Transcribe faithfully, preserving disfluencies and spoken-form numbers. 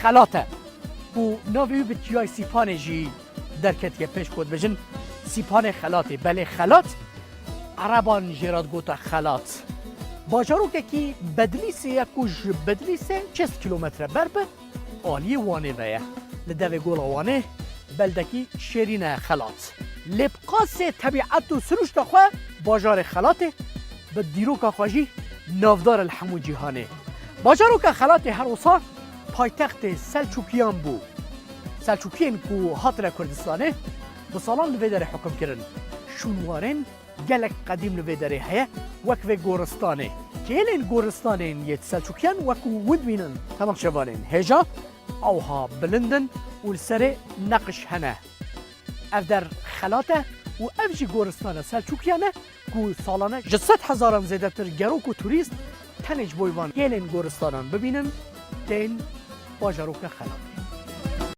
Xelat e ku navê wî bi Tiyay Sîpanê jî derketiye pêş ku dibêjin Sîpanê Xelatê. Belê Xelat, Ereban jê re digota Xelat. Bajarokekî Bedlîsê ye ku ji Bedlîsê şêst kîlometre ber bi aliyê Wanê ve ye. Li devê Gola Wanê beldekî şêrîn e Xelat. Lê bi qasê tebîet û sirûşta xwe bajarê Xelatê bi dîroka xwe jî navdar e li hemû cîhanê. Bajaroka Xelatê her wisa paytextê Selçûkiyan bû. Selçûkiyên ku hatine Kurdistanê bi salan li vê derê hukum kirin. Şûnwarên gelek qedîm li vê derê heye, wek vê goristanê. Kêlên goristanên yê Selçûkiyan wek ku hûn dibînin, temaşevanên hêja, awha bilind in û li serê neqiş hene. Ev der Xelat e û ev jî goristana Selçûkiyan e ku salane ji sed hezaran zêdetir gerok û turîst tenê ji bo van kêlên goristanan bibînin, tên bajaroka Xelat.